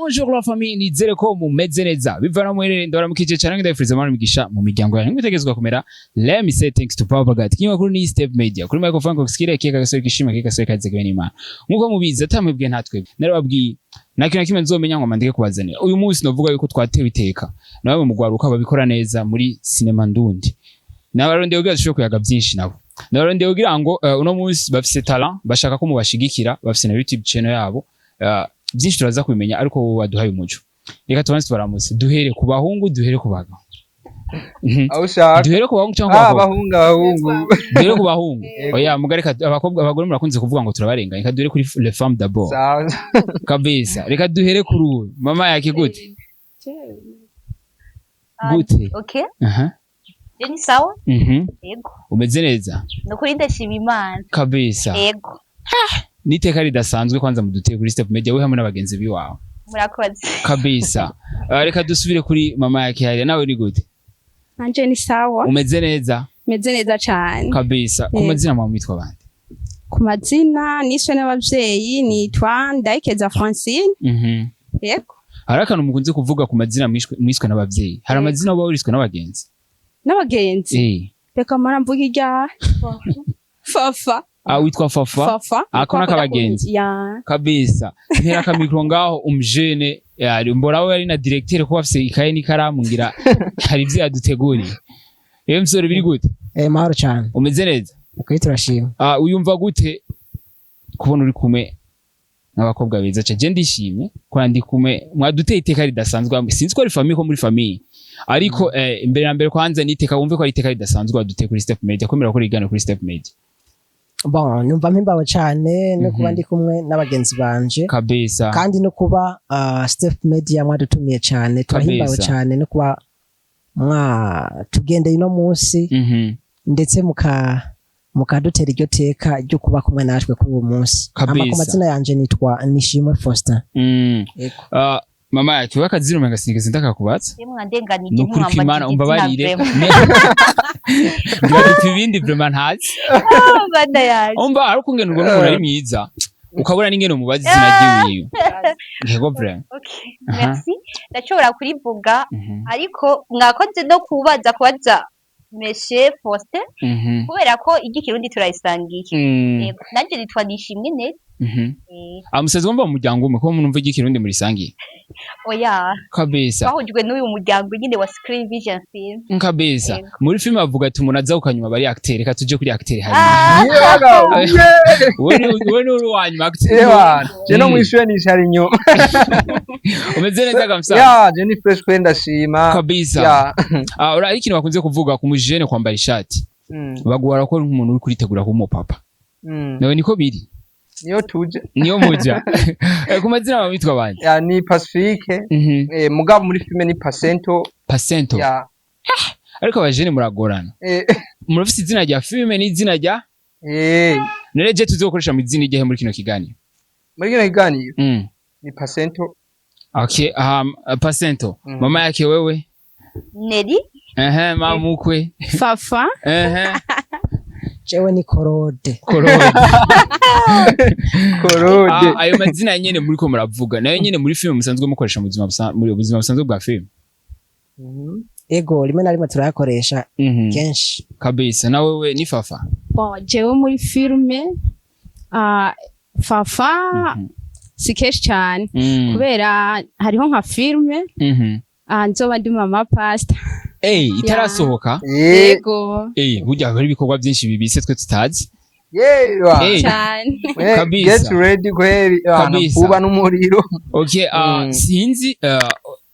Bonjour la famille, nizere ko mumeze neza. Bivana muherere, ndabaramukije cyane, ndabifuriza amahoro n'imigisha mu miryango yanyu. Mwitegerezwa kumera. Let me say thanks to Papa God. Kinyamakuru ni Step Media. Kuri microphone Coxkire keka gasore kishima keka gasore kaze n'Imana. Nkuko mubizi, atamwebwe ntatwebwe. Narababwiye nta kintu na kimwe nzomenya ngo mandike kubazanira. Uyu munsi novuga yuko twatewe iteka nawe mu gwaruka babikora neza muri sinema ndundi. Nabarondeye kugira dushobore kuyaga byinshi nabo. Nabarondeye kugira ngo uno munsi bafise talent, bashaka ko mubashigikira, bafise na YouTube channel yabo. Byinshi turaza kubimenya, ariko wowe waduhaye umuco. Reka tubanze tubaramutse. Duhere ku bahungu, duhere ku bagabo. Aho ushaka. Duhere ku bahungu cyangwa ku Ah, bakobwa? abahungu, abahungu. Duhere ku bahungu. Yego. Oya, muga reka abakobwa, abagore murakunze kuvuga ngo turabarenganya. Reka duhere kuri les femmes d'abord. Sawa. Kabisa. Reka duhere kuri uyu. Mama yake, gute? Gute? Okay. Aha. Je ni sawa. Yego. Umeze neza? Nukuri ndashima Imana. Kabisa. Yego. Niteka ridasanzwe kwanza muduteye kuri Step Media, we hamwe n'abagenzi biwawe. Murakoze. Kabisa. Reka dusubire kuri mama yake hariya, nawe ni gute? Nanje ni sawa. Umeze neza? Meze neza cane. Kabisa. Ku Yego. mazina mwa mwitwa bande? Ku mazina niswe n'abavyeyi nitwa Ndayikeza Francine. Yego. Hari akantu mukunze kuvuga ku mazina mwiswe n'abavyeyi. Hari Yego. amazina uba wiriswe n'abagenzi? N'abagenzi. Reka mara mvuga irya Fafa. Ah, witwa Fafa. Fafa. Ako n'akabagenzi. Ya. Kabisa. Ntera akamicro ngaho umjene yari mbora we ari na directeur kuba afise ikaye n'ikaramu, ngira hari ivyo yaduteguriye. Ewe msore, biri gute? Eh, mahoro cyane. Umeze neza? Ukuri turashima. Ah, uyumva gute kubona uri kumwe n'abakobwa beza cyane? Je ndishimye ko ndi kumwe, mwaduteye iteka ridasanzwe. Sinzi ko ari famille, ko muri famille, ariko imbere na mbere kwanza niteka wumve ko ari iteka ridasanzwe waduteye kuri Step Media, komera ko rigana kuri Step Media. Bon, numva mpimbawe cyane no kuba ndi kumwe n'abagenzi banje. Kabisa. Kandi no kuba Step Media mwadutumiye cyane, turahimbawe cyane no kuba mwatugendeye ino munsi, ndetse mukadutera iryo teka ryo kuba kumwe natwe kuri uwo munsi. Kabisa. Ama ku mazina yanje nitwa Nishimwe Faustin. Yego. Ah, mama yacu wakazira umenga sinigeze ndakakubatsa. Je mwandenganije. Nukuri ko Imana umbabarire, ngira dupfa ibindi vraiment ntazi. Bana yaje. Umva, ari ukungene ubona umuntu ari mwiza, ukabona n'ingene umubaza izina ryiwiwe. Yego, vraiment. Okay. Aha. Merci. Ndashobora kurivuga, ariko mwakoze no kubaza Monsieur Faustin, kubera ko iry'ikirundi turayisangiye. Yego. Nanje nitwa Nishimwe Neza. Ah, musazi wumva mu muryango umwe ko numva iry'ikirundi murisangiye? Oya. Kabisa. Twahujwe n'uyu muryango nyine wa Screen Vision Film. Kabisa. Yego. Muri filime bavuga ati umuntu aza ukanyuma bari acteur. Reka tuje kuri acteur hari. Yeah. Wewe ni uri wanyuma acteur. Ewa, je no mwishure nicara inyuma. Umeze neza kamsa? Ya, je ni fresh kweli, ndashima. Kabisa. Ya. Ah, ura ikintu bakunze kuvuga ku mujene kwambara ishati, baguhara ko ari nk'umuntu uri kuritegura kuba umupapa. Nawe niko biri? Niyo tuje. Niyo muja. Ku mazina bawe bitwa bande? Ya, ni Pacifique. Eh, mugabo muri filme ni Pasento. Pasento. Ya. Ariko abajene muragorana. Murafise izina rya filme n'izina rya none je tuzokoresha mu izina igihe muri kino kiganiro? Muri kino kiganiro ni Pasento. Okay, Pasento. Mama yake, wewe? Neri. Ehe, mamukwe? Fafa. Ehe. Jewe ni Korode. Korode. Korode. Ah, ayo mazina nyene muriko muravuga nayo nyene muri filme musanzwe mukoresha mu buzima muri buzima busanzwe bwa filme? Ego, rimwe na rimwe turayakoresha kenshi. Kabisa. Na wewe ni Fafa? Bon, jewe muri filme Fafa si kenshi cyane, kubera hariho nka filme nzoba ndi mama pastor. Eh, itarasohoka? Yego. Eh, burya hari ibikorwa byinshi bibise twe tutazi. Yewa. Eh. Cyane. Kabisa. Get ready kweli. Bana, Kabisa. kuba n'umuriro. Okay, sinzi,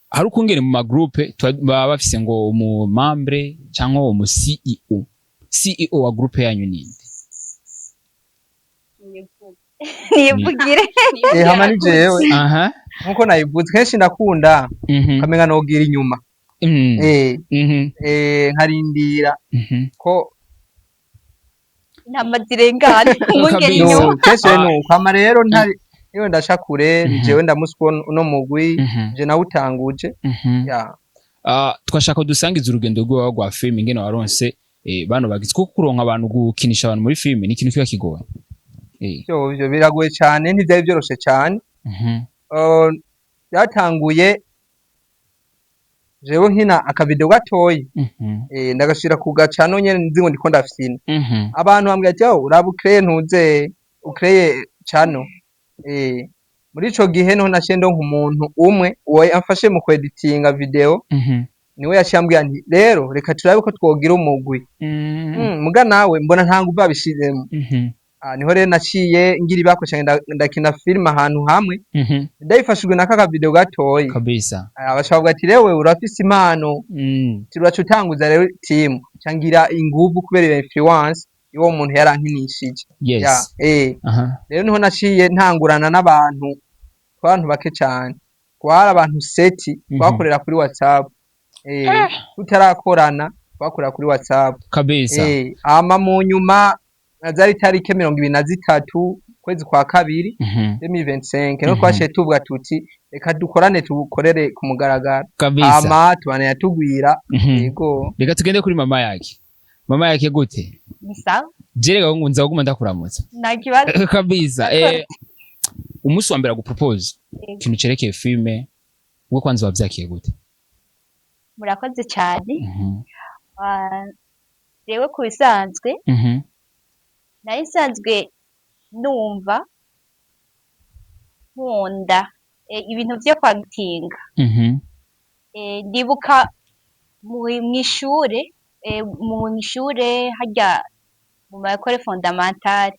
hari ukungene mu magroupe baba bafise ngo umu membre cyangwa umu CEO. CEO wa groupe yanyu ninde? Nivugire. Eh, hama ni jewe. Nkuko nayivuze kenshi, ndakunda kamenga nogira inyuma. Nkarindira ko Intama zirengana umwungeri Kabisa. inyuma. No, kenshi nuko hama rero ntari niwe ndaca kure, ni jewe ndamuswa uno mugwi, je nawutanguje. Ya. Ah, twashaka dusangiza urugendo rwawe rwa filime, ingene waronse bano bagize, kuko kuronka abantu gukinisha abantu muri filime ni ikintu kiba kigoye. Ivyo biragoye cyane, ntivyari byoroshe cyane. Byatanguye jewe nkina akavideo gatoyi, ndagashira ku gacano nyene, nzi ngo ndiko ndafyina. Abantu bambwira ati: "Oh, uraba ukreye, ntuze ukreye channel." Muri ico gihe niho naciye ndonka umuntu umwe uwo yamfashe mu kweditinga video. Niwe yaciye ambwira nti: "Rero reka turabe ko twogira umugwi." Muga nawe mbona nta nguvu abishizemo. Ah, niho rero naciye ngira ibako cane, ndakina film ahantu hamwe, ndabifashijwe na kaka video gatoyi. Ah, baca bavuga ati: "Rewe urafise impano, turaca utanguza rero team." Cangira inguvu kubera iyo influence y'uwo muntu yarankinishije. Ya, rero niho naciye ntangurana n'abantu, abantu bake cane, twari abantu sept. Twakorera kuri WhatsApp, tutarakorana twakorera kuri WhatsApp. Hama mu nyuma zari tarike 23 kwezi kwa kabiri 2025, niho twaciye tuvuga tuti: "Reka dukorane, tukorere ku mugaragaro." Hama tubana tugwira. Yego. Reka tugende kuri mama yake. Mama yake, gute? Ni sawa. Jerega ngo nza kuguma ndakuramutsa. Nta kibazo. Kabisa. Umunsi wa mbere agupropose ikintu cerekeye filme, we kwanza wavyakiye gute? Murakoze cyane. Ah, jewe ku bisanzwe nari nsanzwe numva nkunda ibintu vyo kwagitinga. Ndibuka mw'ishure, mw'ishure harya mu ma école fondamentale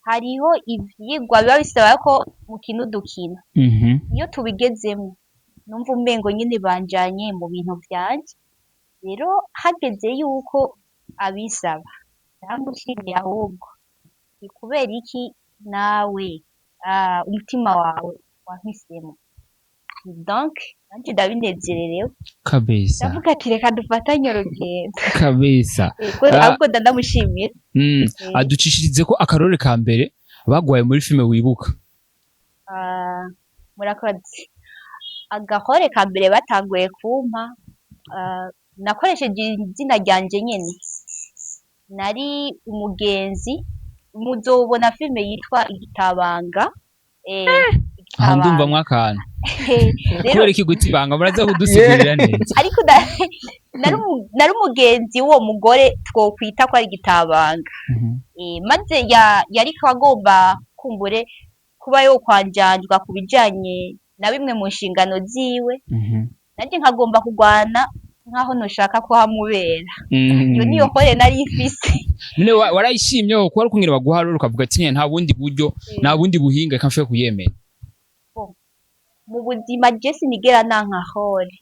hariho ivyigwa biba bisaba ko mukina udukino. Iyo tubigezemwo numva umengo nyene banjanye mu bintu vyanje. Rero hageze yuko abisaba, naramushimiye. Ahubwo ni kubera iki nawe umutima wawe wampisemo, donc nanje ndabinezererewe. Ndavuga ati: "Reka dufatanye urugendo." Yego, ahubwo ndamushimira. Aducishirize ko akarore ka mbere bagwaye muri filme wibuka. Ah, murakoze. Agahore ka mbere batanguye kumpa, nakoresheje izina ryanje nyene. Nari umugenzi, muzobona filime yitwa Igitabanga. Aha ndumva Igitabanga. akantu. Rero Kubera iki guta ibanga? Muraza kudusigurira neza. Ariko nari umugenzi w'uwo mugore twokwita ko ari igitabanga. Maze yariko agomba kumbure kuba yokwanjanjwa ku bijanye na bimwe mu nshingano ziwe, nanje nkagomba kurwana nkaho noshaka kuhamubera. Iyo niyo rôle nari mfise. None warayishimye ko wari kumwira baguha rero ukavuga ati: "Nta bundi buryo, nta bundi buhinga, reka mfe kuyemera"? Mu buzima je sinigera nanka rôle,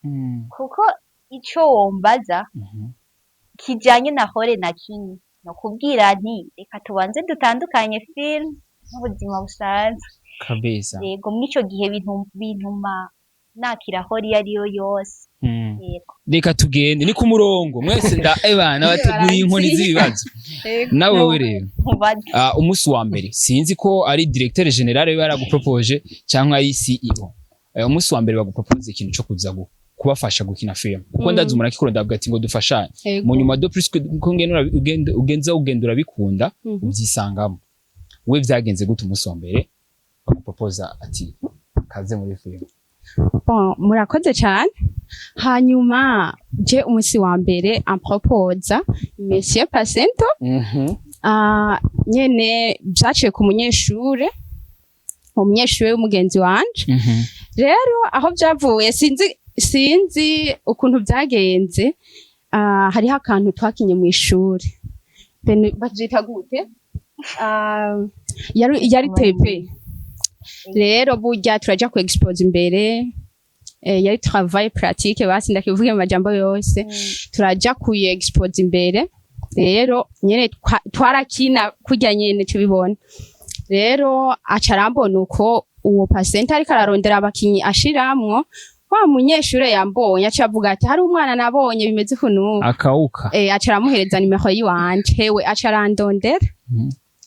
kuko ico wombaza kijanye na rôle na kimwe nokubwira nti: "Reka tubanze dutandukanye film n'ubuzima busanzwe." Yego, mw'ico gihe bintuma nakira rôle iyo ariyo yose. Yego. Reka tugende ni ku murongo mwese, nda ebana bateguriye inkoni z'ibibazo. Nawe wewe rero, Nkubaze. Umunsi wa mbere, sinzi ko ari directeur général we yaragupropoje cyangwa ari CEO, umunsi wa mbere bagupropose ikintu cyo kuza kubafasha gukina film, kuko ndazi umuntu akikora ndavuga ati ngo dufashanye. Mu nyuma de plus ko ngenda ugenza ugenda urabikunda, ubyisangamo. We vyagenze gute umunsi wa mbere baguproposa ati: "Kaze muri film"? Bon, murakoze cyane. Hanyuma je umunsi wa mbere ampropoza Monsieur Pacento, nyene byaciye ku munyeshure, umunyeshure w'umugenzi wanje. Rero aho byavuye sinzi ukuntu byagenze. Hariho akantu twakinye mu ishuri. Bavyita gute? Yari TP. Rero burya turaja ku expose imbere, yari travail pratique, basi ndakivuge mu majambo yose. Turaja ku expose imbere rero nyene twarakina kurya nyene tubibona. Rero aca arambona uko uwo pasente ariko ararondera abakinyi ashiramwo, wa munyeshure yambonye aca avuga ati: "Hari umwana nabonye bimeze ukuntu." Akawuka. Aca aramuhereza nimero yiwanje, hewe aca arandondera.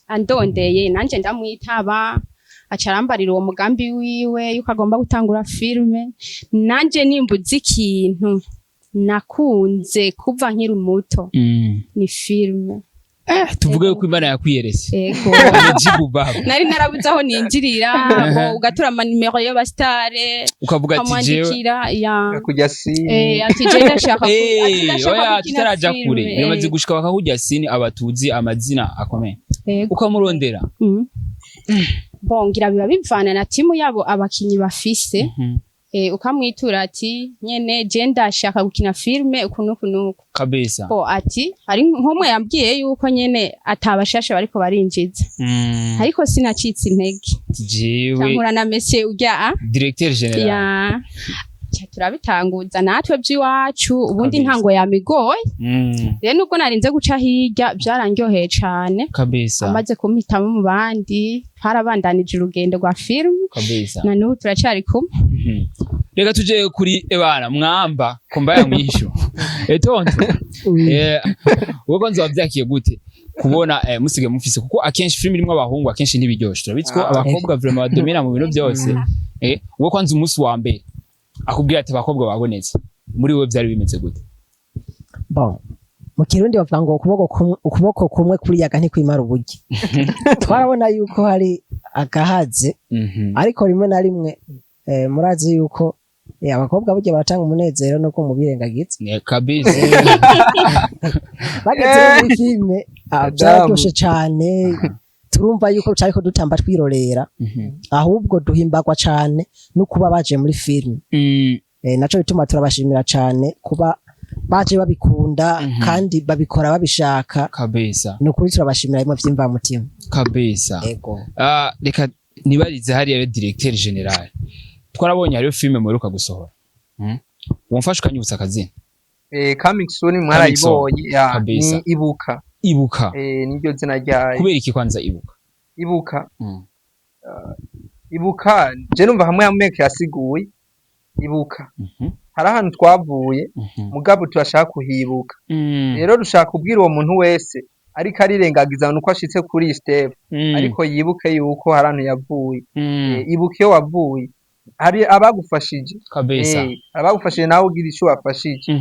Andondeye nanje ndamwitaba, aca arambarira uwo mugambi wiwe yuko agomba gutangura filme. Nanje nimbuze ikintu nakunze kuva nkiri muto ni filme. Tuvuge yuko Imana yakwiyeretse. Ego. Amejibu baba. Nari narabuze aho ninjirira ngo ugatura amanimero y'abasitare, Ukavuga ati jewe ukamwandikira ya Kujya si ati je ndashaka ati ndashaka oya, gukina tutaraja filme. kure, biramaze gushika bakakurya sini abatuzi amazina akomeye, Ego. ukamurondera? Bon, ngira biba bivana na timu yabo, abakinyi bafise. Ukamwitura ati nyene je ndashaka gukina filme uku nuku nuku. Bo ati hari nkomwe yambwiye yuko nyene atabashasha bariko barinjiza, ariko sinacitse intege. Jewe Mpura na monsieur urya directeur général. Ya, ca turabitanguza natwe by'iwacu ubundi. Ntango yamigoye. Rero nubwo narinze guca hirya, byarandyoheye cane. Amaze kumpitamo mu bandi, twarabandanije urugendo rwa filme. Na n'ubu turacari kumwe. Reka tuje kuri ebana mwamba kombaya mwisho etonto. Wowe kwanza wavyakiye gute kubona musige mufise, kuko akenshi filime irimwo abahungu akenshi ntibiryoshe, turabizi ko abakobwa vraiment badomina mu bintu byose. Wowe kwanza umunsi wa mbere akubwira ati abakobwa babonetse, muri wowe vyari bimeze gute? Bon, mu Kirundi bavuga ngo ukuboko kumwe kuriyaga ntikwimara uburyo. Twarabona yuko hari agahaze, ariko rimwe na rimwe murazi yuko abakobwa burya baratanga umunezero nuko mubirengagiza. Ne, kabisa. Bageze rero muri filime, byararyoshe cane. Turumva yuko cariko dutamba twirorera, ahubwo duhimbagwa cane no kuba baje muri filime. Naco bituma turabashimira cane kuba baje babikunda kandi babikora babishaka. Ni ukuri turabashimira bimwe vy'imvamutima. Ego. Ah, reka nibarize hariya rero directeur général. Twarabonye hariyo filime muheruka gusohora. Womfasha ukanyibutsa akazina? Coming soon, mwarayibonye ya. Ni Ibuka. Ibuka. Niryo zina ryayo. Kubera iki kwanza Ibuka? Ibuka. Ibuka je numva hamwe hamwe kirasiguye Ibuka. Hari ahantu twavuye, mugabo turashaka kuhibuka. Rero dushaka kubwira uwo muntu wese ariko arirengagiza nuko ashitse kuri iyi step, ariko yibuke yuko hari ahantu yavuye. Ibuka iyo wavuye, hari abagufashije. Abagufashije, nawe ugira ico wafashije.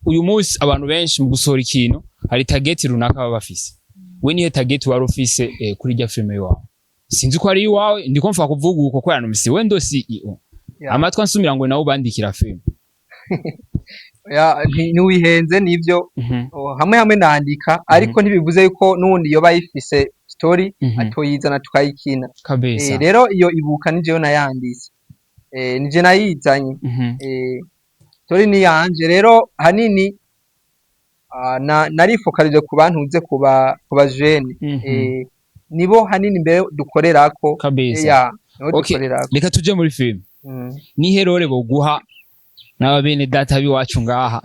Uyu munsi abantu benshi mu gusohora ikintu hari target runaka baba bafise. We niyo target wari ufise kuri rya filime iwawe? Sinzi ko ari iwawe, ndiko mfa kuvuga uko ko yanumisi we ndo CEO. Amatwi ansumira ngo nawe ubandikira filime. Ya, ntiwihenze, nivyo. Oh, hamwe hamwe nandika, ariko ntibivuze yuko n'uwundi yoba ayifise story atoyizana tukayikina. Rero iyo Ibuka ni jewe nayanditse, nije nayizanye. Story ni yanje rero hanini. Narifokarije ku bantu uze kuba jeune. Nibo hanini mbere dukorerako. Ya, nibo dukorerako. Reka tuje muri filime. Nihe role boguha n'aba bene data biwacu ngaha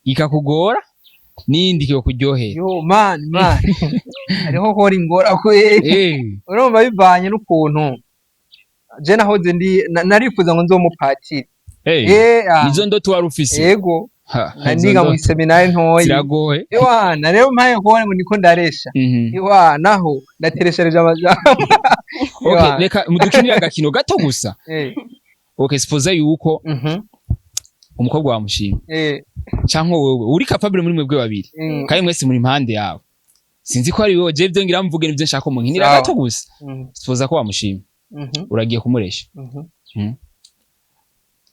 ikakugora n'iyindi ikakuryohera? Yo man, man, hariho hora ingora kwe. Urumva bivanye n'ukuntu je nahoze ndi narifuza ngo nzomupatiri. Nizo ndoto wari ufise? Yego. Ha, izo Niga mu ndoto seminari ntoyi. ziragoye. Ewana rero mpaye kubona ngo niko ndaresha. Ewa, naho ndatereshereje amajambo. Okay, Ewa. reka mudukinire agakino gato gusa. Okay, suppose yuko umukobwa wamushima canke wewe uri capable muri mwebwe babiri, kandi mwese muri impande yawe, sinzi ko ari wewe, je ivyo ngira mvuge nivyo nshaka ko munkinira. Gato gusa. Suppose ko wamushima, uragiye kumuresha,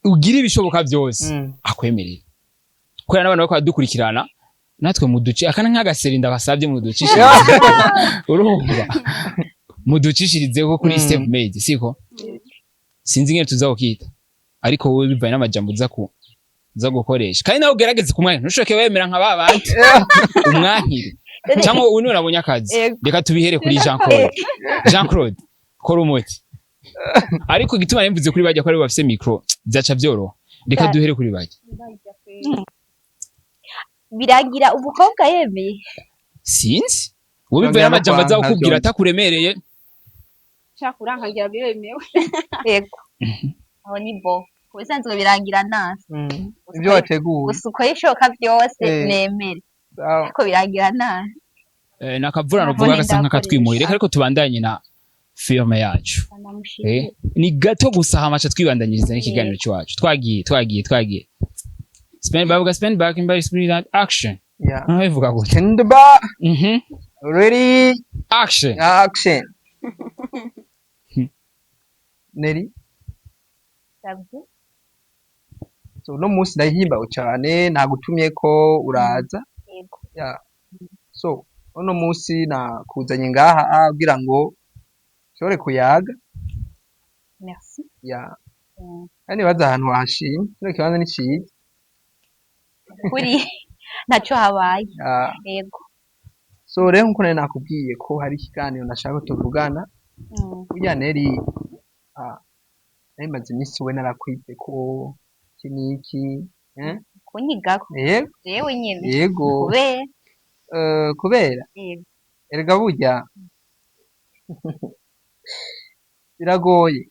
ugira ibishoboka byose akwemerera, kubera n'abantu bariko baradukurikirana natwe muduce akana nk'agaseri ndabasabye muducishirize, urumva, muducishirizeho kuri Step Made, siko sinzi ingene tuza kukita, ariko wowe bivanye n'amajambo uza gukoresha, kandi nawe ugerageze kumwanya, ntushoke wemera nka ba bandi umwankire cyangwa ubu niwe nabonye akazi. Yego. Reka tubihere kuri Jean Claude. Jean Claude, kora umuti, ariko igituma nemvuze kuri bajya ko aribo bafise micro byaca byoroha. Reka duhere kuri bajya. Biragira umukobwa yemeye? Sinzi, wowe bivaye Yongera no n'amajambo aza kwanka kukubwira byombi. atakuremereye. Nshaka urankangira biremewe. Yego, aho ni bo ku bisanzwe birangira nasi. Ibyo wateguye. Gusa ukora ibishoboka byose nemere. Sawa. Ariko birangira nasi. Nakavura Ntabwo novuga gasa ndakoresha. nk'akatwimuye. Reka ariko tubandanye na filme yacu. Ndamushimiye. Ni gato gusa, hamaca twibandanyiriza n'ikiganiro cyacu. Twagiye, twagiye, twagiye. Spend bavuga spend back in by spirit and action. Yeah. Bivuga gute? Stand by. Ready. Action. Action. Neri. Sabwe. So uno munsi ndahimbawe cyane, nagutumye ko uraza. Yego. Yeah. So uno munsi nakuzanye ngaha kugira ngo nshobore kuyaga. Merci. Yeah. Kandi baza ahantu wahashimye, kino kibanza ni ciza. Kuri ntaco habaye. Yeah. Yego. So rero nkuko nari nakubwiye ko hari ikiganiro nashaka ko tuvugana. Burya Neri, nari maze iminsi we narakwize ko iki n'iki, eh? Kunyigako? Yego. Jewe nyene? Yego. Kubera? Kubera Yego. erega burya biragoye.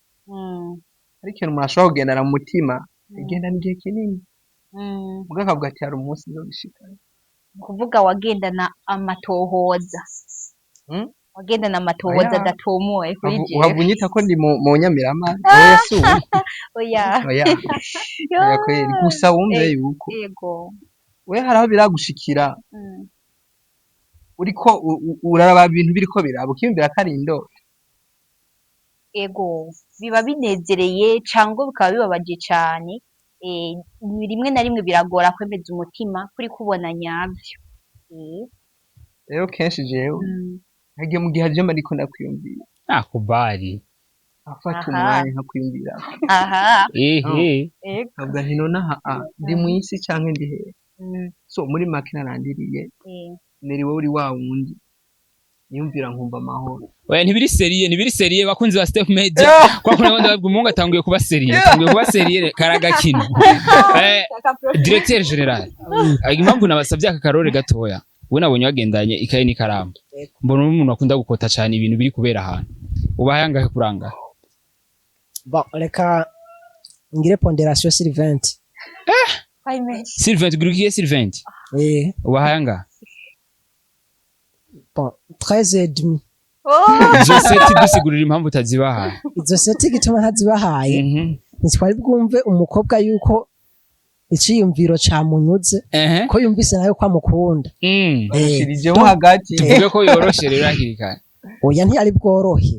Hari ikintu umuntu ashobora kugendana mu mutima, igendana igihe kinini, muga akavuga ati hari umunsi nzobishikana. Kuvuga wagendana amatohoza? Hmm? Wagendana amatohoza Oya. adatomoye kuri jewe? Uhava unyita ko ndi mu nyamirama? Oya, si ubu. Oya. Oya, oya kweri, gusa wumve yuko we hari aho biragushikira, uriko uraraba ibintu biriko biraba, ukiyumvira ko ari indoto. Ego, biba binezereye cangwa bikaba bibabaje cane. Rimwe na rimwe biragora kwemeza umutima kuri kubona nyavyo. Rero kenshi jewe hagiye mu gihe aje mba ndiko ndakwiyumvira, Nakubali. afata umwanya nkakwiyumvira, nkavuga nti nonaha ndi mw'isi canke ndi hehe? So muri make narandiriye, neri wowe uri wa wundi niyumvira nkumva amahoro. Oya, ntibiri sérieux, ntibiri sérieux, bakunzi ba Step Media. Kwa kuna abandi babwira umuhungu atanguye kuba sérieux, atanguye kuba sérieux, karagakino. Directeur général. Impamvu nabasabye aka karore gatoya, we nabonye wagendanye ikaye n'ikaramu. Mbona uri umuntu akunda gukota cyane ibintu biri kubera ahantu. Ubaye angahe kuranga? Bon, reka ngire pondération sur 20. Sur 20, gurukiye sur 20. Ubahaye angahe? Bon, 13 et demi. Izo sept dusigurira impamvu utazibahaye. Izo sept igituma ntazibahaye, ntitwari bwumve umukobwa yuko iciyumviro camunyuze, ko yumvise nawe ko amukunda. Bashirijemo hagati. Tuvuge ko yoroshe rero hakiri kare. Oya, ntiyari bworohe,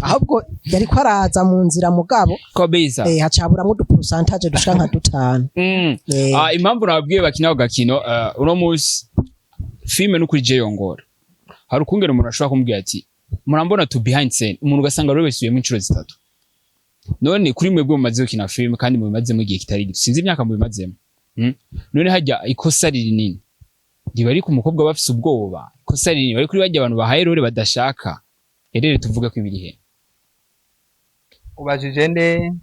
ahubwo yariko araza mu nzira, mugabo Kabisa. Hacaburamwo udu pourcentage dushika nka dutanu. Impamvu nababwiye bakina ako gakino, uno munsi filime n'ukuri je yongora. Hari ukungene umuntu ashobora kumubwira ati murambona tu behind scene, umuntu ugasanga rero besubiyemo inshuro zitatu. None kuri mwebwe mumaze gukina filime kandi mubimazemo igihe kitari gito, sinzi imyaka mubimazemo. None hajya ikosa riri nini riba ari ku mukobwa bafise ubwoba, ikosa rinini bari kuri bajya abantu bahaye role badashaka? Erere tuvuge ko ibiri he? Ubajije nde?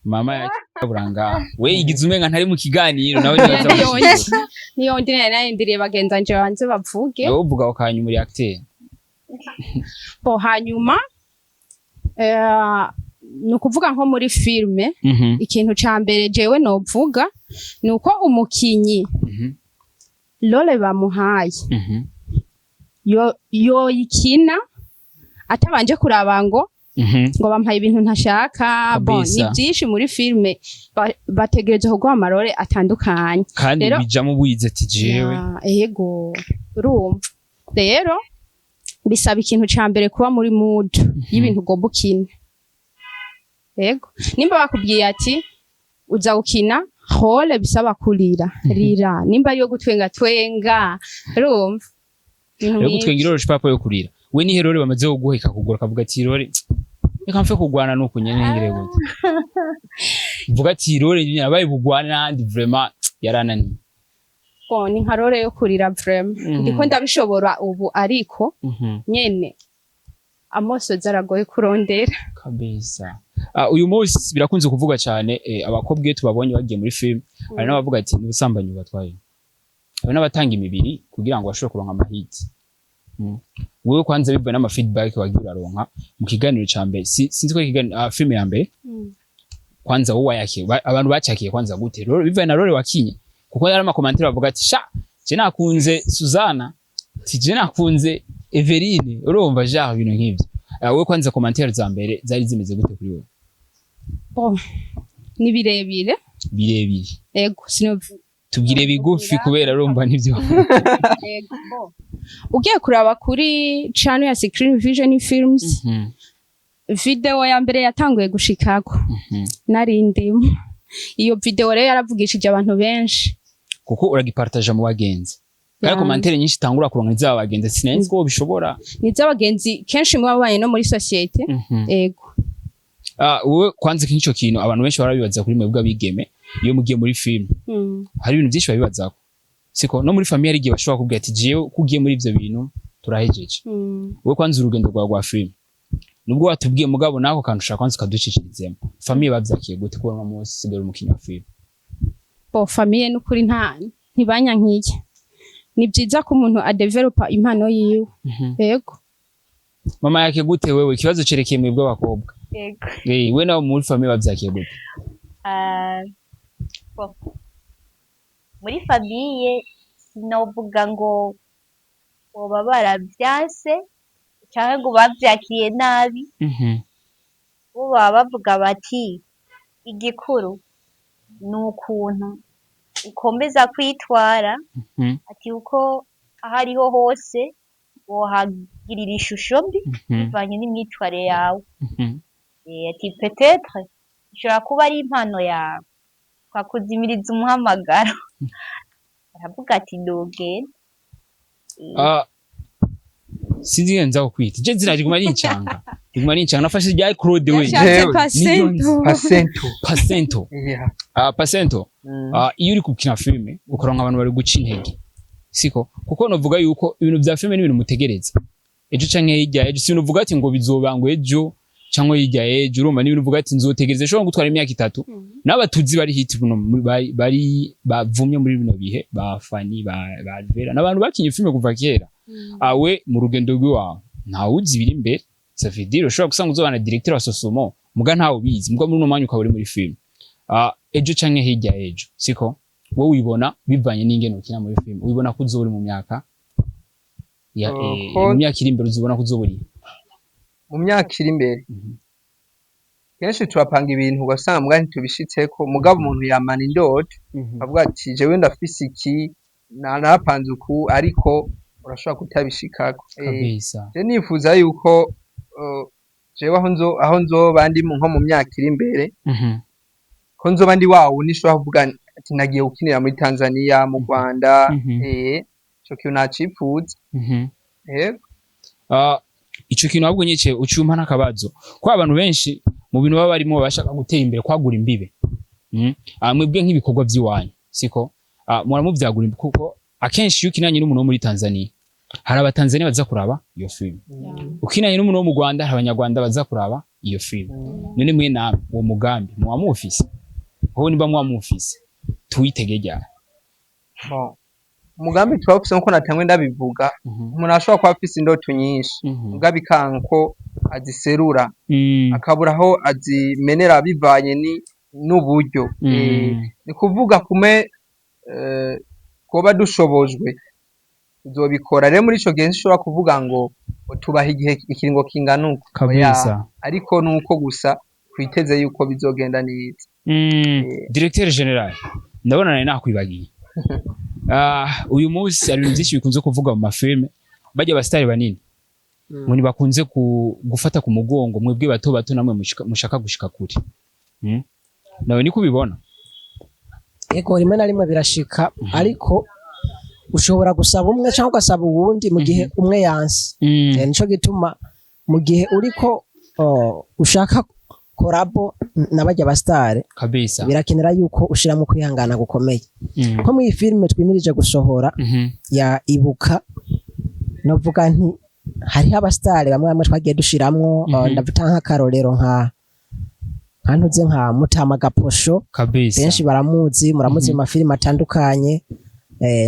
Mama ya Buranga we igize umenga ntari mu kiganiro nawe nibaza. Niyo ndi nari narindiriye bagenzanje banze bavuge. Wowe uvuga ako kanyuma uri acteur. Bo hanyuma, ni ukuvuga nko muri filme, ikintu ca mbere jewe novuga ni uko umukinyi role bamuhaye yo yoyikina atabanje kuraba ngo ngo bampaye ibintu ntashaka. Bon, ni byinshi muri filme, bategereje kuguha ama role atandukanye. Kandi Rero- bijamo wize ati jewe. Ya, ego, urumva rero bisaba ikintu ca mbere kuba muri mood y'ibintu ugomba ukina. Ego, nimba bakubwiye ati uza gukina role bisaba kurira, rira. Nimba ariyo gutwenga, twenga. Urumva ibintu Rero nk'ivyo. gutwenga iroroshe papa yo kurira. We nihe role bamaze kuguheka kugura akavuga ati role reka mfe kugwana nuko nyene ngire gute, mvuga ati role nyene abaye bugwana n'ahandi, vraiment yarananiye? Bon, ni nka role yo kurira vraiment. Ndiko ndabishobora ubu, ariko nyene amosozi aragoye kurondera. Kabisa. Uyu munsi birakunze kuvuga cyane, abakobwa iyo tubabonye bagiye muri film, hari n'abavuga ati ni ubusambanyi bubatwaye, hari n'abatanga imibiri kugira ngo bashobore kuronka amahiti. Wewe kwanza bivuye n'ama feedback wagiye uraronka mu kiganiro ca mbere, sinzi ko ikiganiro, film ya mbere, kwanza wowe wayakiye, abantu bacakiye kwanza gute rero bivuye na role wakinye? Kuko yari ama commentaire bavuga ati sha je nakunze Suzana, ati je nakunze Everine, urumva genre ibintu nk'ivyo. Wewe kwanza commentaire za mbere zari zimeze gute kuri wowe? Bon, ni birebire. Birebire. Ego, Tubwire bigufi kubera urumva nivyo. Yego. Ugiye kuraba kuri channel ya Screen Vision Films, video ya mbere yatanguye gushikako nari ndimo. Iyo video rero yaravugishije abantu benshi. Kuko uragipartaja mu bagenzi kandi commentaire nyinshi itangura kuronka izaba bagenzi, sinari nzi ko bishobora. Ni iz'abagenzi kenshi muba babanye no muri société. Ego. Ah, wowe kwanza nk'ico kintu abantu benshi barabibaza kuri mwebwe abigeme iyo mugiye muri film. Hari ibintu byinshi babibazako, siko? No muri famille hari igihe bashobora kubwira ati: "Jewe ko ugiye muri ivyo bintu, turahejeje." Wowe kwanza urugendo rwawe rwa film, nubwo watubwiye, mugabo nako kantu ushaka kwanza ukaducishirizemo, famille bavyakiye gute kubona uno munsi usigaye uri umukinyi wa film? Bo, famille n'ukuri nta ntibanyankiye. Ni byiza ko umuntu adevelopa impano yiwe. Yego. Mama yake gute wewe? Ikibazo cerekeye mwebwe abakobwa. Yego. Eh, we nawe muri famille bavyakiye gute? Ah, bon. Muri famille sinovuga ngo boba baravyanse canke ngo bavyakiriye nabi. Bo baba bavuga bati: "Igikuru ni ukuntu ukomeza kwitwara." Ati uko aho ariho hose wohagirira ishusho mbi bivanye n'imyitwarire yawe. Ati peut-être ishobora kuba ari impano yawe, twakuzimiriza umuhamagaro. Aravuga ati: "Ndogenda." Ah, sinzi ingene nza kukwita je, zina riguma rincanga, nafashe rya Claude we. Yashatse Jewe, Pasento. Pasento. Pasento. Yeah. Ah, Pasento. Ah, iyo uri gukina filime ukaronka abantu bari guca intege, siko? Kuko novuga yuko ibintu vya filime ni ibintu mutegereza ejo canke hirya ejo, si uvuga ati ngo bizoba ngo ejo canke hirya ejo. Urumva, ni ibintu uvuga ati nzotegereza, ishobora gutwara imyaka 3. N'abatuzi bari hit buno bari bavumye muri bino bihe, ba Fani, ba Vera, n'abantu bakinye filime kuva kera. Awe mu rugendo rw'iwawe ntawuzi ibiri imbere, ça veut dire ushobora gusanga uzobana directeur wa Sosumo, muga ntawe ubizi, muga muri uno mwanya ukaba uri muri filime. Ah, ejo canke hirya ejo, siko? Wowe wibona bivanye n'ingene ukina muri filime, wibona ko uzoba uri mu myaka ya mu myaka iri imbere, uzobona ko uzoba uri Mu myaka iri imbere, kenshi turapanga ibintu ugasanga mbwa ntitubishitseko, mugabo umuntu yamana indoto, avuga ati: "Jewe ndafise iki, narapanze uku," ariko urashobora kutabishikako. Je nifuza yuko jewe aho nzoba ndi nko mu myaka iri imbere, ko nzoba ndi wa wundi nshobora kuvuga ati: "Nagiye gukinira muri Tanzania, mu Rwanda." Ico kintu nacipfuza. Yego. Ah, ico kintu ahubwo nyice ucumpa n'akabazo ko abantu benshi mu bintu baba barimo bashaka gutera imbere, kwagura imbibe. Ah, mwebwe nk'ibikorwa by'iwanyu, siko? Ah, muramuvyagura imbibe, kuko akenshi iyo ukinanye n'umuntu wo muri Tanzania, hari abatanzania baza kuraba iyo film. Ukinanye n'umuntu wo mu Rwanda, hari abanyarwanda baza kuraba iyo film. None mwe namwe uwo mugambi muba muwufise? Wowe niba muba muwufise, tuwitege ryari? Bon, umugambi tuba nkuko natangwe ndabivuga, umuntu ashobora kuba afise indoto nyinshi, mugabo ikanka ko aziserura, akabura aho azimenera bivanye n'uburyo. Ni kuvuga kume kuba dushobojwe tuzobikora. Rero muri ico gihe nshobora kuvuga ngo tubaha igihe, ikiringo kingana uko. Oya, ariko nuko gusa twiteze yuko bizogenda neza. Directeur général, ndabona nari nakwibagiye. Ah, uyu munsi hari ibintu byinshi bikunze kuvuga mu mafilme, bajya abasitari banini ngo ntibakunze gufata ku mugongo mwebwe bato bato namwe mushaka gushika kure. Nawe niko ubibona? Ego, rimwe na rimwe birashika, ariko ushobora gusaba umwe cyangwa ugasaba uwundi mu gihe umwe yanse. Nico gituma mu gihe uriko, oh, ushaka collabo n'abajya abasitari, birakenera yuko ushiramo kwihangana gukomeye. Nko mu iyi filime twimirije gusohora ya Ibuka, novuga nti hariho abasitari bamwe bamwe twagiye dushiramwo. Ndavuga nk'akarorero nka ntuze, nka Mutama Gaposho. Benshi baramuzi, muramuzi mu mafilime atandukanye.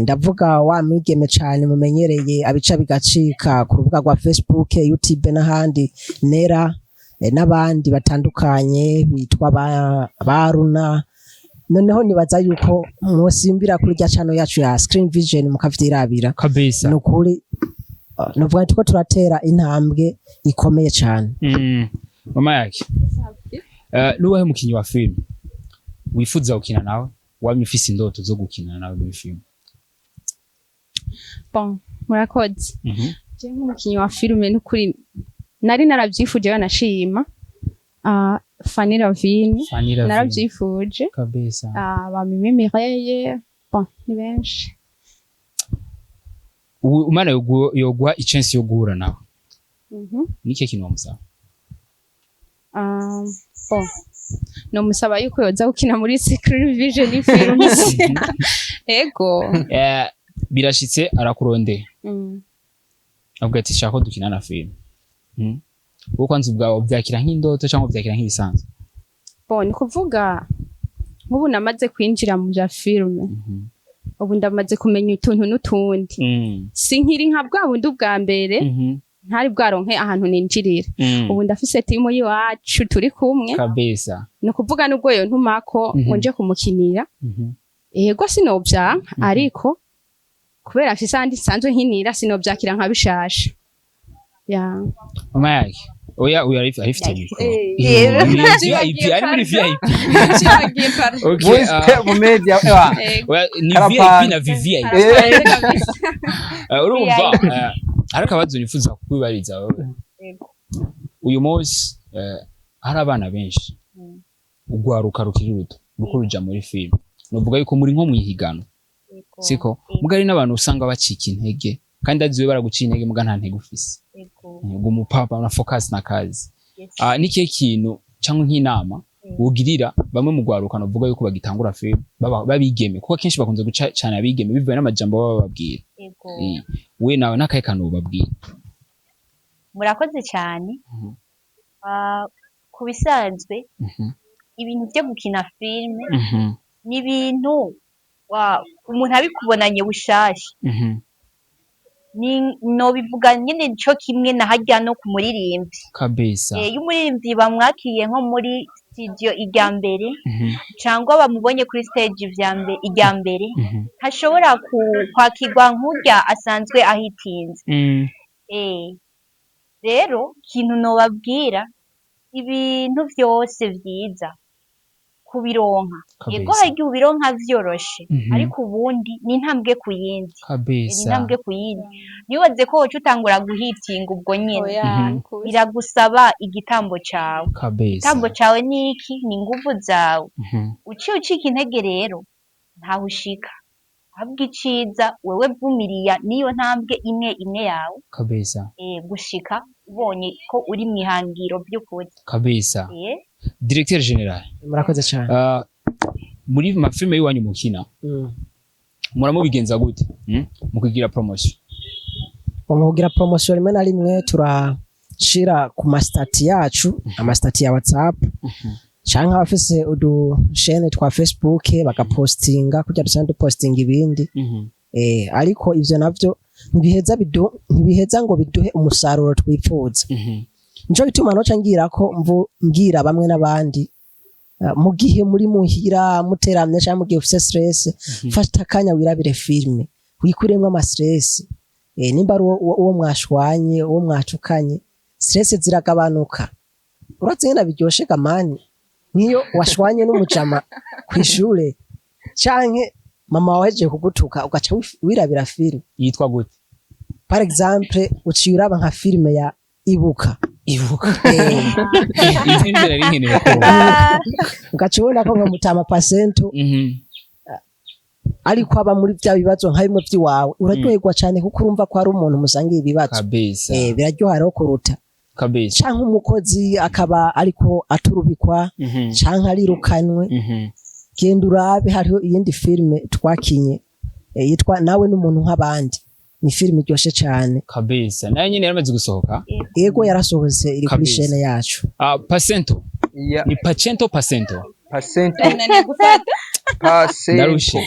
Ndavuga wa mwigeme cane mumenyereye abica bigacika ku rubuga rwa Facebook, YouTube n'ahandi, Nera, n'abandi batandukanye bitwa ba Runa. Noneho nibaza yuko mwosimbira kuri rya channel yacu ya Screen Vision mukavyirabira. Ni ukuri, novuga tuko turatera intambwe ikomeye cane. Mama yake, nuwahe mukinyi wa film wifuza gukina nawe? Wamye ufise indoto zo gukinana nawe muri filime? Bon, murakoze. Je nk'umukinyi wa filime, n'ukuri nari naravyifuje, banashima. Fanny Lavine. Fanny Lavine. Naravyifuje. Kabisa. Ba Mimi Mireille, bon, ni benshi. Ubu Imana yoguha i chance yo guhura nawe, n'ikihe kintu wamusaba? Bon, nomusaba yuko yoza gukina muri Secret Vision Films, ego. Birashitse arakurondera, avuga ati: "Shaka ko dukina na filime." Wowe kwanza ubwawe ubyakira nk'indoto cyangwa ubyakira nk'ibisanzwe? Bon, ni kuvuga nk'ubu namaze kwinjira mu bya filime, ubu ndamaze kumenya utuntu n'utundi, sinkiri nka bwa bundi ubwa mbere ntari bwaronke ahantu ninjirira. Ubu ndafise timu y'iwacu turi kumwe. Ni ukuvuga nubwo yo ntumako ngo nje kumukinira, yego, sinobyanka, ariko kubera mfise ahandi nsanzwe nkinira, sinovyakira nka bishasha ya. Mama yake oya, uyu arifite mikoro. Eh. VIP, ari muri VIP. Okay. Muri Step Media, ewa. Oya, ni Karapani. VIP na VVIP. Urumva, hari akabazo nifuza kukwibariza wewe. Yego. Uyu munsi hari abana benshi, urwaruka rukiri ruto ruko ruja muri filime, nuvuga yuko muri nko mwihigano, Yego. siko? Yego. Muga hari n'abantu usanga bacika intege, kandi aziwe baraguciye intege, muga nta ntege ufise. Ngo umupapa na focus na kazi. Nikihe kintu cyangwa nk'inama wugirira bamwe mu rwaruka, nuvuga yuko bagitangura filime, babigeme, kuko akenshi bakunze guca cyane abigeme bivuye n'amajambo baba bababwira? Yego. We nawe n'akahe kantu ubabwira? Murakoze cyane. Ku bisanzwe, ibintu byo gukina filime ni ibintu umuntu abikubonanye bushasha, ni nobivuga nyene co kimwe na harya no ku muririmbyi. Iyo umuririmbyi bamwakiriye nko muri studio irya mbere, cangwa bamubonye kuri stage irya mbere, ntashobora kwakirwa nk'urya asanzwe ahitinze. Rero ikintu nobabwira, ibintu vyose vyiza kubironka, yego, hari igihe ubironka vyoroshe, ariko ubundi ni intambwe ku yindi. Ni intambwe ku yindi. Ntiwibaze ko woca utangura guhitinga ubwo nyene. Oya, nukuri. Biragusaba igitambo cawe. Igitambo cawe ni iki? Ni inguvu zawe. Uciye ucika intege rero, ntaho ushika. Ahubwo iciza, wewe vumiriya niyo ntambwe imwe imwe yawe, gushika ubonye ko uri mw'ihangiro vy'ukuri. Directeur général. Murakoze cyane. Muri mafilme y'iwanyu mukina, muramubigenza gute, Mu kugira promotion? Mu kugira promotion, rimwe na rimwe turashira ku ma status yacu, ama status ya WhatsApp, canke abafise udushene twa Facebook bagapostinga kugira dusanzwe dupostinga ibindi. Ariko ivyo navyo ntibiheza ngo biduhe umusaruro twipfuza. Nico gituma noca ngira ko mbwira bamwe n'abandi, mu gihe muri muhira muteramye canke mu gihe ufise stress, fata akanya wirabire filme, wikuremwo ama stress. Nimba ari uwo mwashwanye, uwo mwatukanye, stress ziragabanuka. Urazi ngene biryoshe gamani, nk'iyo washwanye n'umujama kw'ishure canke mama wawe ahejeje kugutuka, ugaca wirabira filme. Yitwa gute? Par exemple, uciye uraba nka filme ya Ibuka. Ibuka. Eh, Izi nivyo nari nkeneye kumva. Ugaca ubona ko nka Mutama Pasento ariko aba muri vya bibazo nka bimwe vy'iwawe, uraryoherwa cane kuko urumva ko hari umuntu musangiye ibibazo. Biraryoha rero kuruta canke umukozi akaba ariko aturubikwa canke arirukanwe, genda urabe, hariho iyindi filme twakinye, yitwa Nawe n'umuntu nk'abandi. Ni filme iryoshe cane. Kabisa, nayo nyene yaramaze gusohoka. Ego, yarasohotse, iri kuri chaîne yacu. Ah, Pasento. Ni Pacento, Pasento? Pasento. Naniye gufata. Pasento. Ndarushe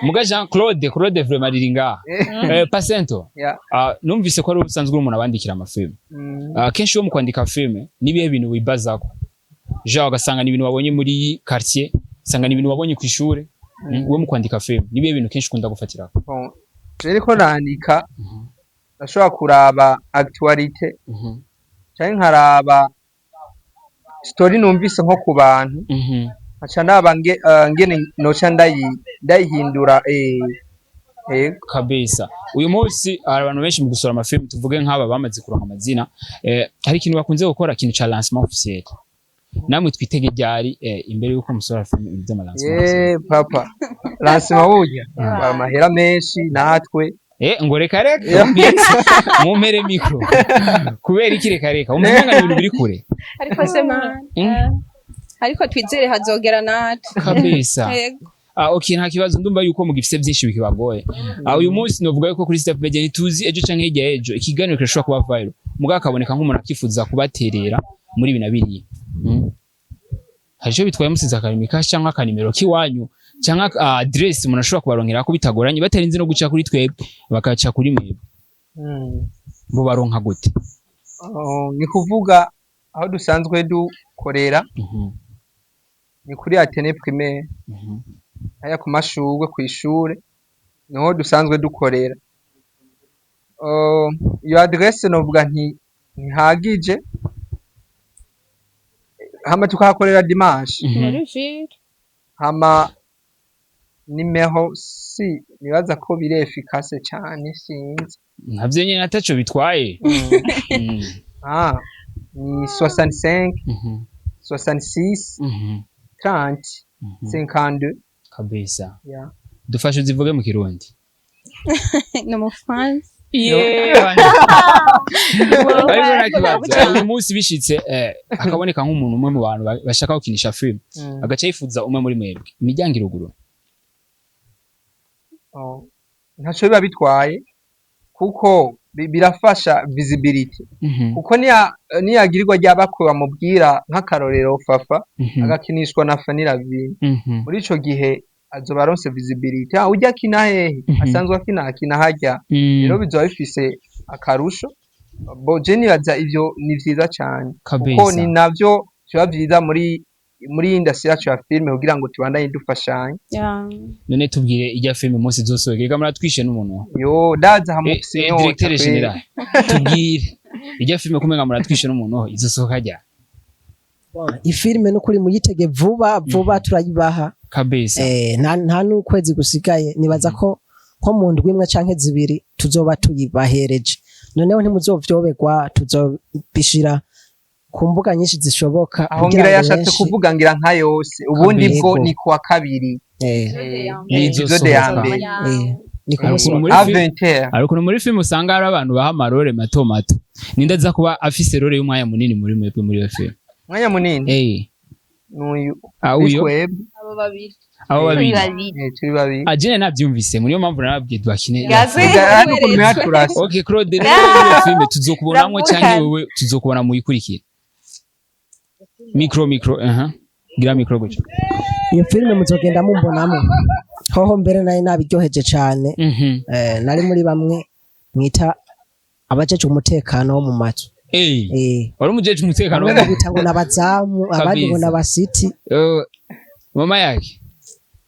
muga Jean Claude, Claude vraiment riri ngaha. Pasento. Ah, numvise ko ari usanzwe uri umuntu abandikira amafilme. Ah, kenshi iyo mu kwandika filme, nibihe bintu wibazako? Jean, ugasanga ni ibintu wabonye muri quartier, usanga ni ibintu wabonye ku ishure. Wowe mu kwandika filme, nibihe bintu kenshi ukunda gufatirako? Bon, rero ko nandika, ndashobora kuraba actualité canke nkaraba story numvise nko ku bantu. Nkaca ndaba ngene noca ndayihindura Kabisa. Uyu munsi hari abantu benshi mu gusura amafilmu, tuvuge nk'aba bamaze kuronka amazina, hari ikintu bakunze gukora, ikintu ca lancement officiel. Namwe twitege ryari, imbere yuko musora film, ibintu vy'ama lancement officiel? Papa, lancement burya amahera menshi natwe. Ngo reka reka, mumpere micro. Kubera iki reka reka? Umenga ni ibintu biri kure. Ariko se man, ariko twizere hazogera natwe. Kabisa. Yego. Ah, okay, nta kibazo. Ndumva yuko mugifise byinshi bikibagoye. Uyu munsi novuga yuko kuri Step Media ntituzi ejo canke hirya y'ejo ikiganiro kirashobora kuba viral, mugabo akaboneka nk'umuntu akifuza kubaterera muri ibi na biriya. Hari ico bitwaye musize akarimi cash canke akanimero k'iwanyu canke adresse umuntu ashobora kubaronkera ko bitagoranye, batarinze no guca kuri twebwe, bakaca kuri mwebwe? Bo baronka gute? Oh, ni kuvuga aho dusanzwe dukorera ni kuri Athénée Primaire, haya ku mashurwe kw'ishure, niho dusanzwe dukorera. Iyo adresse novuga nti ntihagije, hama tukahakorera dimanche. Muri ville. Hama nimero si nibaza ko biri efficace cane, sinzi. Navyo nyene ataco bitwaye. Ah, ni 65 66 30 52. Kabisa. Yeah. Dufashe uzivuge mu Kirundi. No mu France. Yeah, ariko nta kibazo. Uyu munsi bishitse, akaboneka nk'umuntu umwe mu bantu bashaka gukinisha film, agaca yifuza umwe muri mwebwe, imiryango iruguru? Oh, ntaco biba bitwaye kuko birafasha visibility, kuko niyagirirwa ryabakwe bamubwira, nk'akarorero Fafa agakinishwa na Fanny Lavine, muri ico gihe azoba aronse visibility. Ah, urya akina hehe? Asanzwe akina harya. Rero bizoba bifise akarusho. Bo je nibaza ivyo ni vyiza cane, kuko ni navyo biba vyiza muri industry yacu ya filime, kugira ngo tubandanye dufashanya. None tubwire irya filime umunsi izosohoka. Reka muratwishe n'umuntu. Yo, ndaza hamufise inyota Directeur kweli. général, tubwire irya filime, kumenga muratwishe n'umuntu, izosohoka ryari? Ifilime n'ukuri muyitege vuba vuba, turayibaha. Nta n'ukwezi gusigaye. Nibaza ko nko mu ndwi imwe canke zibiri tuzoba tuyibahereje. Noneho ntimuzovyoberwa, tuzobishira ku mbuga nyinshi zishoboka Aho kugira ngira ngo yashatse kuvuga ngira nka yose, ubundi bwo ni kuwa kabiri. Nizosohoka. Épisode ya mbere. Ni ku Hari munsi ukuntu wa muri à 20h. Hari ukuntu muri filime usanga hari abantu baha amarole mato mato. Ninde aza kuba afise role y'umwanya munini muri mwebwe muri iyo filime? Umwanya munini n'uyu. Ah, ni uyo? Twebwe. Abo babiri. Abo Turi babiri. babiri. Turi babiri. Ah, jene navyumvise, niyo mpamvu nababwiye twakine. Gazwe. Hano ukuntu mwaturasa. Okay, Claude, rero muri iyo filime tuzokubonamwo Ravukana. canke wewe tuzokubona muyikurikira? Micro, micro, aha, gira micro gutyo. Iyo filime muzogenda mumbonamo hoho, mbere nari nabiryoheje cane. Nari muri bamwe mwita abajejwe umutekano wo mu mazu. Wari umujeje umutekano? Bamwe bita ngo n'abazamu, abandi ngo Kabisa. n'abasiti. Mama yake,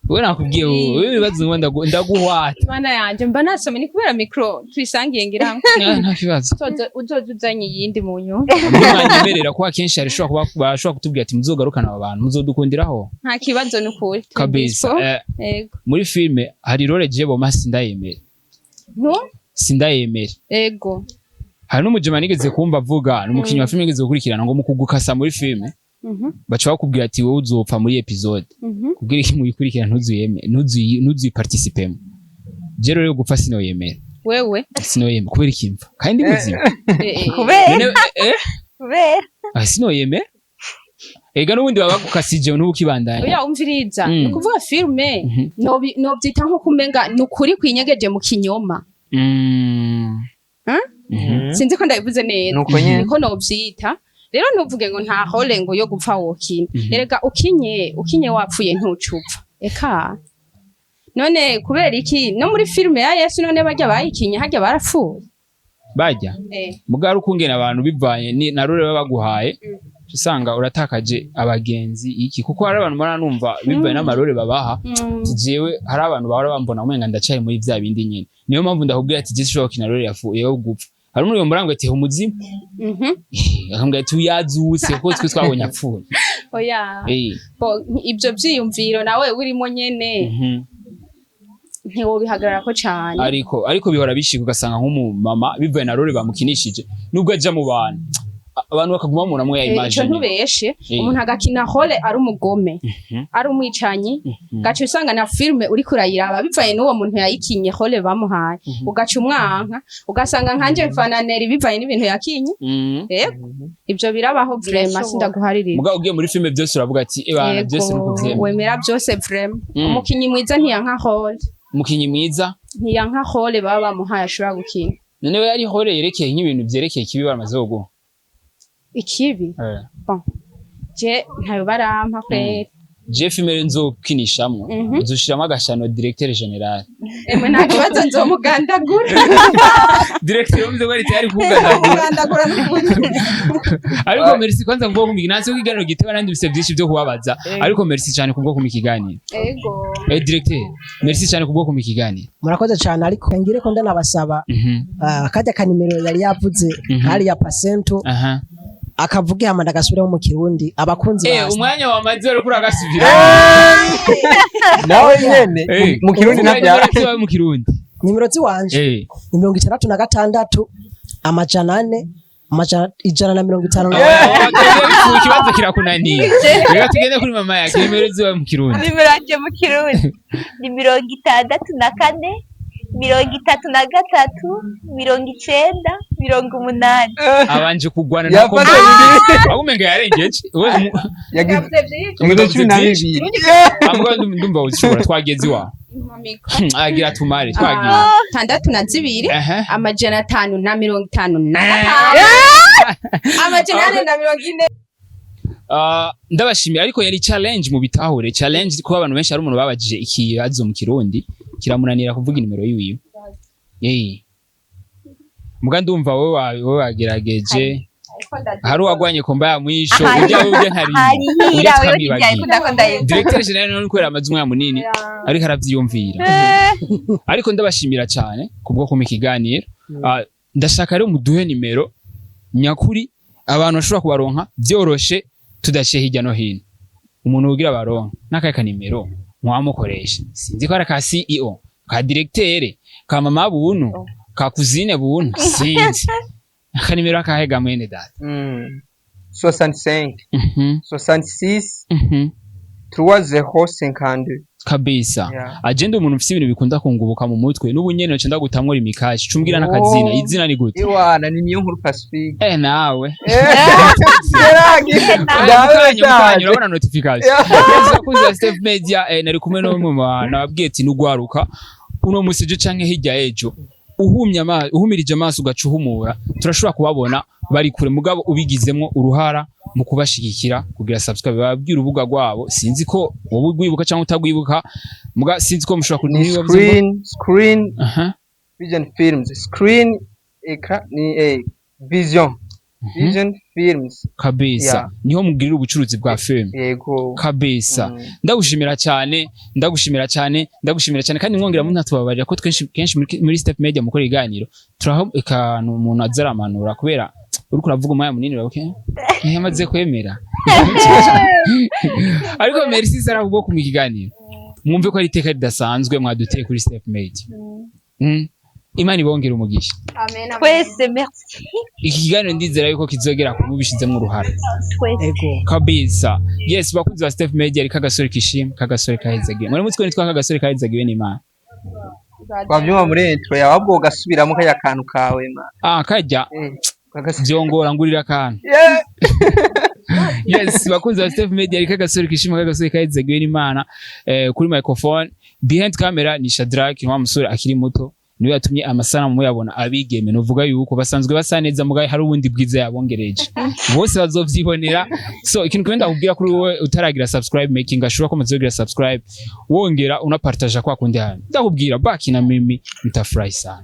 wewe nakubwiye, wowe ibibazo ngo ndaguhwata. Mana yanje, mba nasomye, ni kubera micro tuyisangiye ngira ngo. Nta kibazo. Uzoza uzanye iyindi mu nyuma. Mwanyemerera ko akenshi harishobora kuba bashobora kutubwira ati muzogarukana aba bantu, muzodukundiraho? Nta kibazo, ni ukuri. Turi Kabisa. dispo. Yego. Muri filime hari role je boma sindayemera. No. Sindayemera. Ego. Hari n'umujema nigeze kumva avuga, n'umukinnyi wa filime nigeze gukurikirana, ngo mu kugukasa muri filime baca bakubwira ati wowe uzopfa muri episode kugira iki muyikurikirana, ntuzuyeme, ntuzuyiparticipemo. Je rero gupfa sinoyemera. Wewe? Sinoyemera. Kubera ikimva kandi ndi muzima. Kubera None, kubera ah, sinoyemera. Ega n'ubundi baba bagukasije n'ubukibandanya. Oya, umviriza. Ni ukuvuga filme nobyita nko kumenga ni ukuri kwinyegeje mu kinyoma. Huh? Mhm. Sinzi ko ndabivuze neza. Nuko nyene. Niko novyita. Rero ntuvuge ngo nta role ngo yo gupfa wokina. Erega ukinye wapfuye ntucupfa. Eka none kubera iki no muri filme ya Yesu none barya bayikinye harya barapfuye? Bajya mugari ukungena abantu bivanye ni na role baba baguhaye, usanga uratakaje abagenzi iki, kuko hari abantu mara numva bivanye n'amarole babaha. Ati jewe hari abantu bahora bambona umenga ndacari muri vya bindi nyene, niyo mpamvu ndakubwira ati je sinshobora gukina role yafu yo gupfa. Hari umuntu yombora ngo ati umuzima, akambwira ati uyazutse kuko twe twabonye apfuye. Oya. Eh. Bo ibyo vyiyumviro nawe urimo nyene, ntiwobihagararako cane. Ariko bihora bishika, ugasanga nk'umumama bivuye na role bamukinishije, nubwo aja mu bantu, abantu bakaguma bamubonamwo ya Ico image. ntubeshe, umuntu agakina rôle ari umugome, ari umwicanyi, gaca usanga na filme uriko urayiraba, bivaye n'uwo muntu yayikinye, rôle bamuhaye, ugaca umwanka, ugasanga nkanje mfananeri bivaye n'ibintu yakinye. Yego, ivyo birabaho vraiment. Birashoboka. Sindaguharirira. Mugabo ugiye muri filme byose uravuga ati: "Ebana, byose nuko vyemera." Wemera byose vraiment. Umukinyi mwiza ntiyanka rôle. Umukinyi mwiza Ntiyanka rôle baba bamuhaye ashobora gukina. None we yari rôle yerekeye nk'ibintu vyerekeye ikibi baramaze kuguha? Ikibi? Eh. Bon, je ntayo barampa kweri. Je filme nzokinishamwo, nzoshiramo agashano directeur général. Emwe, nta kibazo, nzomugandagura. Directeur yavuze ko ari tayari kugandagura. Mugandagura n'ukuri. Ariko merci kwanza kubwo kumpa nanse kukiganiro giteba, nandi bise byinshi byo kubabaza, ariko merci cyane kubwo kumpa ikiganiro. Ego. Directeur, merci cyane kubwo kumpa ikiganiro. Murakoze cyane, ariko ngire ko ndanabasaba, kajya kanimero yari yavuze, hariya pasento, akavuge hama ndagasubiramo mu Kirundi abakunzi ba Umwanya wamaze uriko uragasubira. Nawe nyene mu Kirundi ntabya. Ntabya mu Kirundi. Nimero ziwanje ni 66 400 150. Ikibazo kirakunaniye, reka tugende kuri mama yake. Nimero ziwe mu Kirundi. Nimero yanje mu Kirundi ni 64 33 90 80. Abanje kugwana nako. Yafashe bibiri. Aho umenga yarengeje. Yagize ibido 12. Ambwa ndumva ushobora, twageze iwawe agira tumare twagiye. 62 555 440. Ah, ndabashimiye, ariko yari challenge mu bitahure, challenge kuba abantu benshi, hari umuntu babajije ikibazo mu Kirundi kiramunanira kuvuga inimero yiwiwe. Muga ndumva wowe wagerageje, hari uwagwanye komba ya mwisho, ujya wewe ujya ntari Harihira wewe kijyanye kudakunda. Directeur général none kubera amaze umwanya munini ariko aravyiyumvira. Ariko ndabashimira cyane kubwo kumpa ikiganiro. Ah, ndashaka rero muduhe nimero nyakuri abantu bashobora kubaronka byoroshe, tudaciye hirya no hino. Umuntu ugira baronka n'akahe kanimero mwamukoresha? Sinzi ko ari ka CEO, ka directeur, ka mama buntu, ka cousine buntu, sinzi akanimero akahe ga mwene data. 65 66 30 52. Kabisa. Yeah. Agenda umuntu ufite ibintu bikunda kungubuka mu mutwe n'ubu nyene noce ndagutamura imikashi cumbwira n'akazina. Oh. Izina ni gute? Iwana ni niyo nkuru Pacifique. Nawe. Seragi. Mukanya mukanya urabona notification. Yes, bakunzi ba Step Media, nari kumwe n'umwe mu bantu nababwiye ati nugwaruka uno musi ejo canke hirya ejo, uhumye amaso, uhumirije amaso ugaca uhumura, turashobora kubabona bari kure, mugabo ubigizemwo uruhara mu kubashigikira kugira subscribe. Bababwira urubuga rwabo, sinzi ko wowe urwibuka cyangwa utagwibuka, muga sinzi ko mushobora Ni niba screen aha Vision Films, screen eka ni Vision Films. Kabisa. Yeah. Niho mugirira ubucuruzi bwa film. Yego. Kabisa. Ndagushimira cyane, ndagushimira cyane, ndagushimira cyane, kandi mwongera munatubabarira ko twinshi kenshi muri Step Media mukora ibiganiro turaho ikantu umuntu azaramanura kubera uriko uravuga umwanya munini urabuke ntiyamaze kwemera. Ariko merci Sarah kubwo kumpa ikiganiro, mwumve ko ari iteka ridasanzwe mwaduteye kuri Step Media. Imana ibongere umugisha. Amen, amen. Twese, merci. Iki kiganiro ndizera yuko kizogera ku mubishizemo uruhara. Twese. Ego. Kabisa. Yes, bakunzi ba Step Media, ariko akagasore kishimwe, kagasore kahezagiwe muri mutwe nitwa kagasore kahezagiwe n'Imana. Twabyumva muri intro yawe, ahubwo ugasubiramo kajya kantu kawe ma. Ah, kajya. Vyongora ngurira akantu. Yeah. Yes, bakunzi ba Step Media, ariko agasore kishimwe, kagasore kahezagiwe n'Imana, kuri microphone, behind camera ni Shadrack wa musore akiri muto, niwe yatumye amasanamu muyabona. Abigeme nuvuga yuko basanzwe basa neza, mugaye hari ubundi bwiza yabongereje, bose bazovyibonera. So ikintu kimwe ndakubwira kuri wowe utaragira subscribe, making ashobora ko maze kugira subscribe, wongera unapartaja kwa kundi hano, ndakubwira baki na mimi mtafurahi sana.